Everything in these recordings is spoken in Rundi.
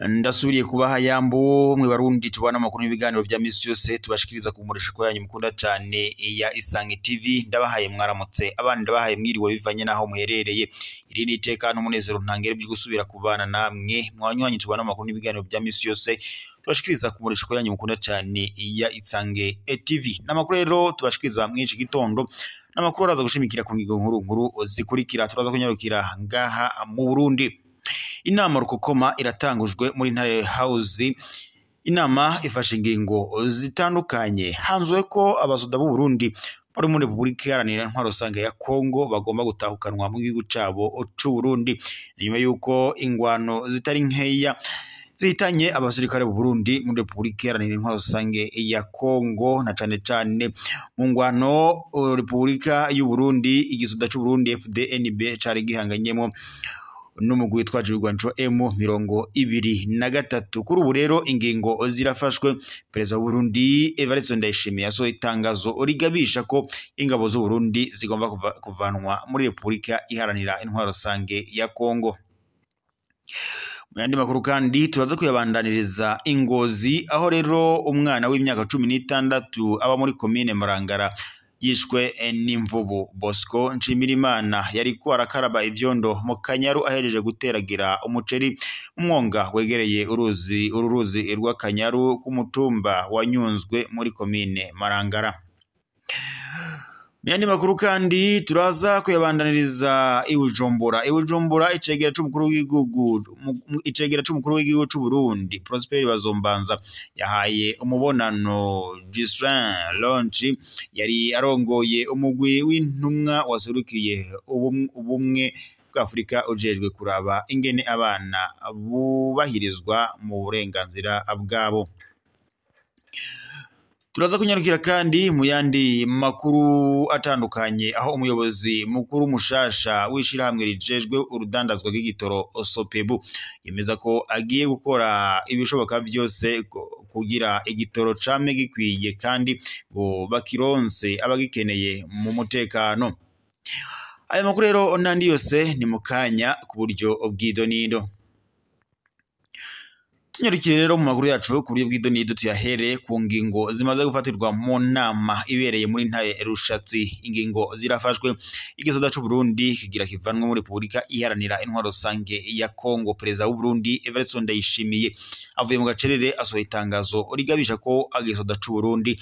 Ndasubiriye kubaha yambo mwe barundi tubana makuru n'ibiganiro vya misi yose tubashikiriza ku muresheko yanyu mukunda cane ya Isange TV. Ndabahaye mwaramutse abandi, ndabahaye mwiriwe bivanye naho muherereye. Iri ni iteka n'umunezero ntangere byo gusubira kubana namwe mwanywanyi tubana makuru n'ibiganiro vya misi yose tubashikiriza ku muresheko yanyu mukunda cane ya Isange TV. N'amakuru rero tubashikiriza mwinshi gitondo n'amakuru araza gushimikira ku ngingo nkuru nkuru zikurikira. Turaza kunyarukira ngaha mu Burundi. Inama rukokoma iratangujwe muri Ntare House. Inama ifashe ingingo zitandukanye. Hanzwe ko abasoda b'u Burundi bari muri Republika Iharanira Intwaro Rusange ya Kongo bagomba gutahukanwa mu gihugu cabo c'u Burundi, nyuma yuko ingwano zitari nkeya zihitanye abasirikare b'u Burundi muri Republika Iharanira Intwaro Rusange ya Kongo, na cane cane mu ngwano Republika y'u Burundi igisoda c'u Burundi FDNB cari gihanganyemo n'umugwi witwaje ibigwanisho M23. Kuri ubu rero ingingo zirafashwe. Perezida w'u Burundi Evariste Ndayishimiye yasohoye itangazo rigabisha ko ingabo z'u Burundi zigomba kuvanwa muri Republika Iharanira Intwaro Rusange ya Kongo. Mu yandi makuru kandi turaza kuyabandaniriza Ingozi, aho rero umwana w'imyaka 16 aba muri komine Marangara yishwe n'imvubu. Bosco Nshimirimana yariko arakaraba ivyondo mu Kanyaru ahereje guteragira umuceri umwonga wegereye uruzi uru ruzi rw'Akanyaru ku mutumba wanyunzwe muri komine Marangara. Mu yandi makuru kandi turaza kuyabandaniriza i Bujumbura. I Bujumbura icegera c'umukuru w'igihugu icegera c'umukuru w'igihugu c'u Burundi Prosper Bazombanza yahaye umubonano Ghislain Lonchi yari arongoye umugwi w'intumwa waserukiye ubumwe bwa Afrika ujejwe kuraba ingene abana bubahirizwa mu burenganzira bwabo. Turaza kunyarukira kandi mu yandi makuru atandukanye, aho umuyobozi mukuru mushasha w'ishirahamwe rijejwe urudandazwa rw'igitoro Osopebu yemeza ko agiye gukora ibishoboka vyose kugira igitoro came gikwiye kandi ngo bakironse abagikeneye mu mutekano. Aya makuru rero n'andi yose ni mukanya ku buryo bw'idonido. Tunyarukire rero mu makuru yacu ku buryo bw'idonido, tuyahere ku ngingo zimaze gufatirwa mu nama ibereye muri Ntare Rushatsi. Ingingo zirafashwe. Igisoda c'u Burundi kigira kivanwe muri Republika Iharanira Intwaro Rusange ya Kongo. Perezida w'u Burundi Evariste Ndayishimiye avuye mu gacerere asohoye itangazo rigabisha ko igisoda c'u Burundi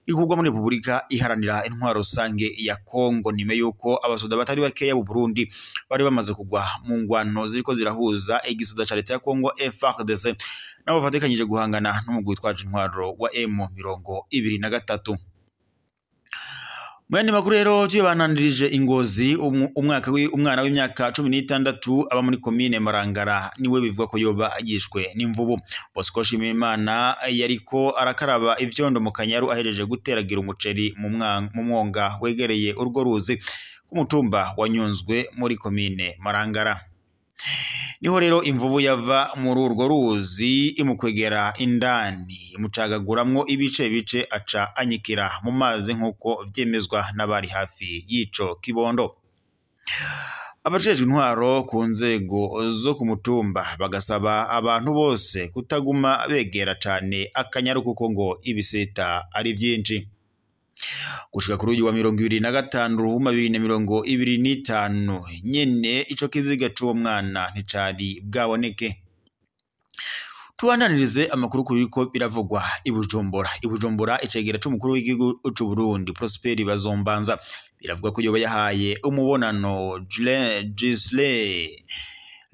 ikurwa muri Republika Iharanira Intwaro Rusange ya Kongo, nyuma yuko abasoda batari bakeya b'u Burundi bari bamaze kugwa mu ngwano ziriko zirahuza igisoda ca leta ya Kongo FARDC nabo bafatikanyije guhangana n'umugwi witwaje intwaro wa M23. Mu yandi makuru rero tuyabandanirije Ingozi, umwana w'imyaka 16 aba muri komine Marangara niwe bivugwa ko yoba yishwe n'imvubu. Bosco Nshimirimana yariko arakaraba ivyondo mu Kanyaru ahereje guteragira umuceri mu mwonga wegereye urwo ruzi ku mutumba wanyunzwe muri komine Marangara. Niho rero imvubu yava muri urwo ruzi imukwegera indani imucagaguramwo ibice bice aca anyikira mu mazi nk'uko vyemezwa n'abari hafi y'ico kibondo. Abajejwe intwaro ku nzego zo ku mutumba bagasaba abantu bose kutaguma begera cane Akanyaru kuko ngo ibiseta ari vyinshi. Gushika kuri uyu wa 25 Ruhuma 2025 nyene ico kiziga c'uwo mwana nticari bwaboneke. Tubandanirize amakuru kuriko biravugwa i Bujumbura. I Bujumbura icegera c'umukuru w'igihugu c'u Burundi Prosper Bazombanza biravuga ko yoba yahaye umubonano Ghislain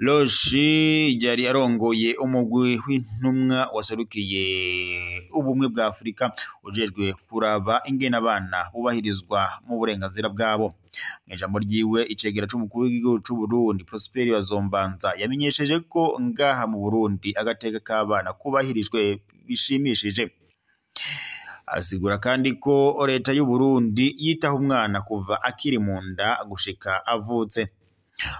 Loshi yari arongoye umugwi w'intumwa waserukiye ubumwe bwa Afrika ujejwe kuraba ingene abana bubahirizwa mu burenganzira bwabo. Mu ijambo ryiwe icegera c'umukuru w'igihugu c'u Burundi Prosper Bazombanza yamenyesheje ko ngaha mu Burundi agateka k'abana kubahirijwe bishimishije. Asigura kandi ko leta y'u Burundi yitaho umwana kuva akiri mu nda gushika avutse.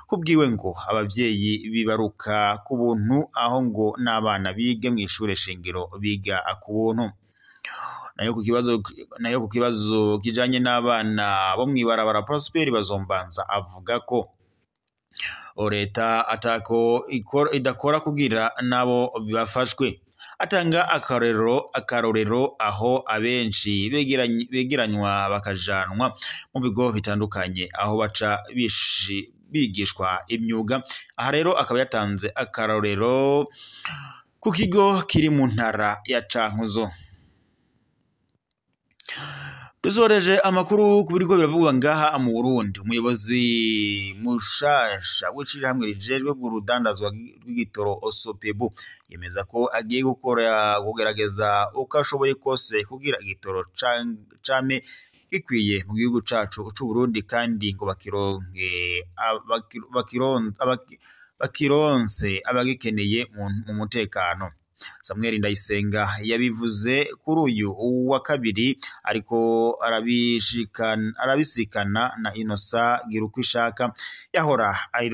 Kubwiwe ngo abavyeyi bibaruka ku buntu, aho ngo n'abana biga mw'ishure shingiro biga ku buntu. Nayo ku kibazo kijanye n'abana bo mw'ibarabara, Prosper Bazombanza avuga ko leta atako idakora kugira nabo bafashwe. Atanga akarorero aho abenshi begeranywa bakajanwa mu bigo bitandukanye aho baca bigishwa imyuga. Aha rero akaba yatanze akarorero ku kigo kiri mu ntara ya Cankuzo. Dusoreje amakuru ku biriko biravugwa ngaha mu Burundi. Umuyobozi mushasha w'ishirahamwe rijejwe urudandazwa rw'igitoro Osopebu yemeza ko agiye gukora kugerageza uko ashoboye kose kugira igitoro came gikwiye mu gihugu cacu c'u Burundi, kandi ngo bakironse abagikeneye mu mutekano. Samuel Ndayisenga yabivuze kuri uyu wa kabiri, ariko arabisikana na Innocent Girukwishaka yahora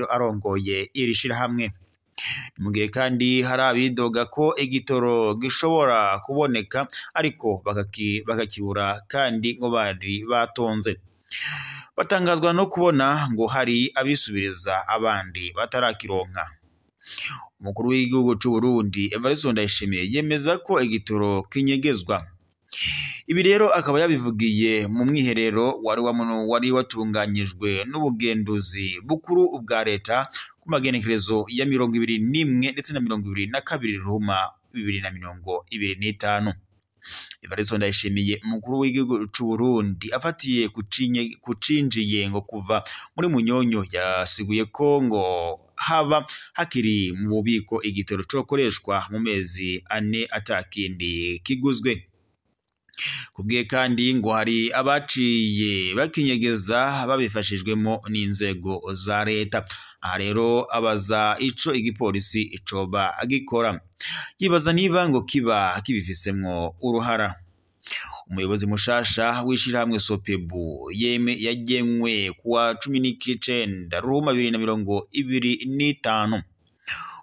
arongoye iri shirahamwe. Mu gihe kandi hari abidoga ko igitoro gishobora kuboneka ariko bakakibura kandi ngo bari batonze. Batangazwa no kubona ngo hari abisubiriza abandi batarakironka. Umukuru w'igihugu c'u Burundi Evariste Ndayishimiye yemeza ko igitoro kinyegezwa. Ibi rero akaba yabivugiye mu mwiherero wari watunganyijwe n'ubugenduzi bukuru bwa leta ku magenekerezo ya 21 ndetse na 22 Ruhuma 2025. Evariste Ndayishimiye umukuru w'igihugu c'u Burundi afatiye kucinjiye ngo kuva muri Munyonyo yasiguye ko ngo haba hakiri mu bubiko igitoro cokoreshwa mu mezi 4 atakindi kiguzwe. Kubwiye kandi ngo hari abaciye bakinyegeza babifashijwemo n'inzego za leta. Aha rero abaza ico igipolisi coba gikora, yibaza niba ngo kiba kibifisemwo uruhara. Umuyobozi mushasha w'ishirahamwe Sopebu yagenwe kuwa 19 Ruhuma 2025.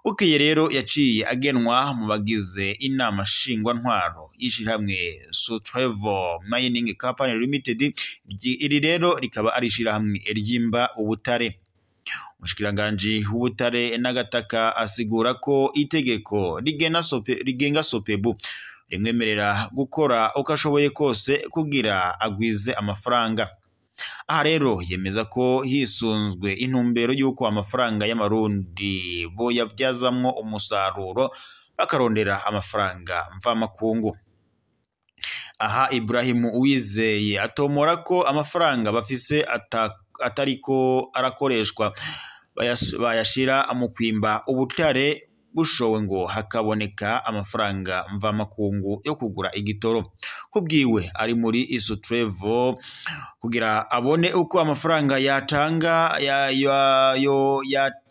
Bukeye rero yaciye agenwa mu bagize inama nshingwantwaro y'ishirahamwe Sotrevo Mining Company Limited. Iri rero rikaba ari ishirahamwe ryimba ubutare. Umushikiranganji w'ubutare n'agataka asigura ko itegeko rigenga Sopebu rimwemerera gukora uko ashoboye kose kugira agwize amafaranga. Aha rero yemeza ko hisunzwe intumbero y'uko amafaranga y'amarundi bo yavyazamwo umusaruro bakarondera amafaranga mvamakungu. Aha Ibrahim Uwizeye atomora ko amafaranga bafise atariko arakoreshwa bayashira mu kwimba ubutare bushowe ngo hakaboneka amafaranga mvamakungu yo kugura igitoro. Kubwiwe ari muri Isutrevo kugira abone uko amafaranga yatanga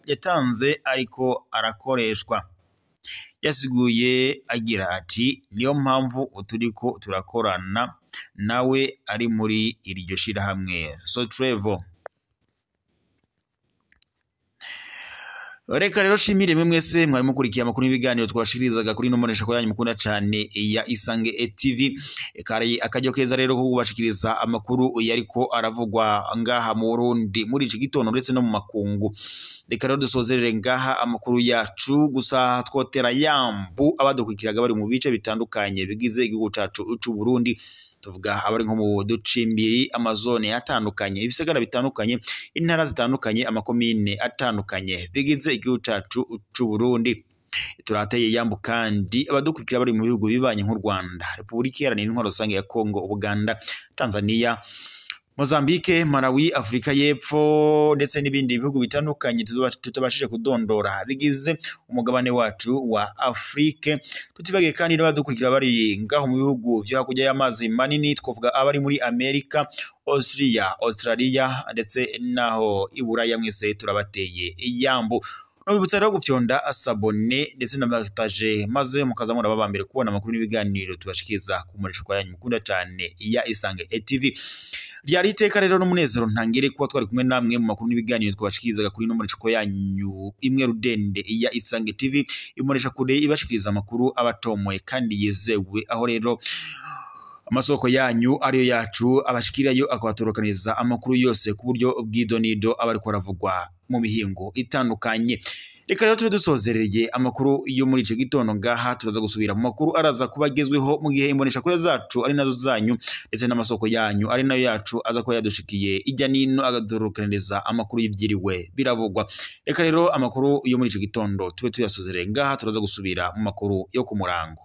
yatanze ariko arakoreshwa. Yasiguye agira ati niyo mpamvu uturiko turakorana nawe ari muri iryo shirahamwe Sotrevo. Reka rero shimire mwe mwese mwari mukurikiye amakuru n'ibiganiro twashikirizaga kuri ino mbonesha yanyu mukunda cyane ya Isange TV. Kari akaryo keza rero ko kubashikiriza amakuru yariko aravugwa ngaha mu Burundi muri iki gitondo ndetse no mu makungu. Reka rero dusozerere ngaha amakuru yacu, gusa twotera yambu abadukurikiraga bari mu bice bitandukanye bigize igihugu cacu c'u Burundi. Tuvuga abari nko mu ducimbiri, amazone atandukanye, ibisagara bitandukanye, intara zitandukanye, amakomine atandukanye bigize igihugu cacu c'u Burundi. Turateye yambu kandi abadukurikira bari mu bihugu bibanye nk'u Rwanda, Republika Iharanira Intwaro Rusange ya Kongo, Uganda, Tanzania, Mozambique, Malawi, Afrika y'Epfo ndetse n'ibindi bihugu bitandukanye tutabashije kudondora bigize umugabane wacu wa Afrike. Tutibagiye kandi n'abadukurikira bari ngaho mu bihugu vyo hakurya y'amazi manini, twavuga abari muri Amerika, Austria, Australia ndetse naho i Buraya, mwese turabateye iyambu. Nobibutsa rero gufyonda sabone ndetse na partage maze mukaza muraba ba mbere kubona amakuru n'ibiganiro tubashikiriza ku mbonesha yanyu mukunda cyane ya Isange TV. Ryari iteka rero n'umunezero ntangere kuba twari kumwe namwe mu makuru n'ibiganiro twabashikirizaga kuri ino mbonesha yanyu imwe rudende ya Isange TV, imbonesha kure ibashikiriza amakuru abatomoye kandi yizewe. Aho rero Amasoko yanyu ariyo yacu abashikirayo akabatorokaniza amakuru yose ku buryo bw'idonido aba ariko aravugwa mu mihingo itandukanye. Reka rero tube dusozereye amakuru yo muri ico gitondo ngaha, turaza gusubira mu makuru araza kuba agezweho mu gihe imbonesha kure zacu ari nazo zanyu ndetse n'amasoko yanyu ari nayo yacu aza kuba yadushikiye ijya nino agadorokaniriza amakuru y'ivyiriwe biravugwa. Reka rero amakuru yo muri ico gitondo tube tuyasozereye ngaha, turaza gusubira mu makuru yo ku murango.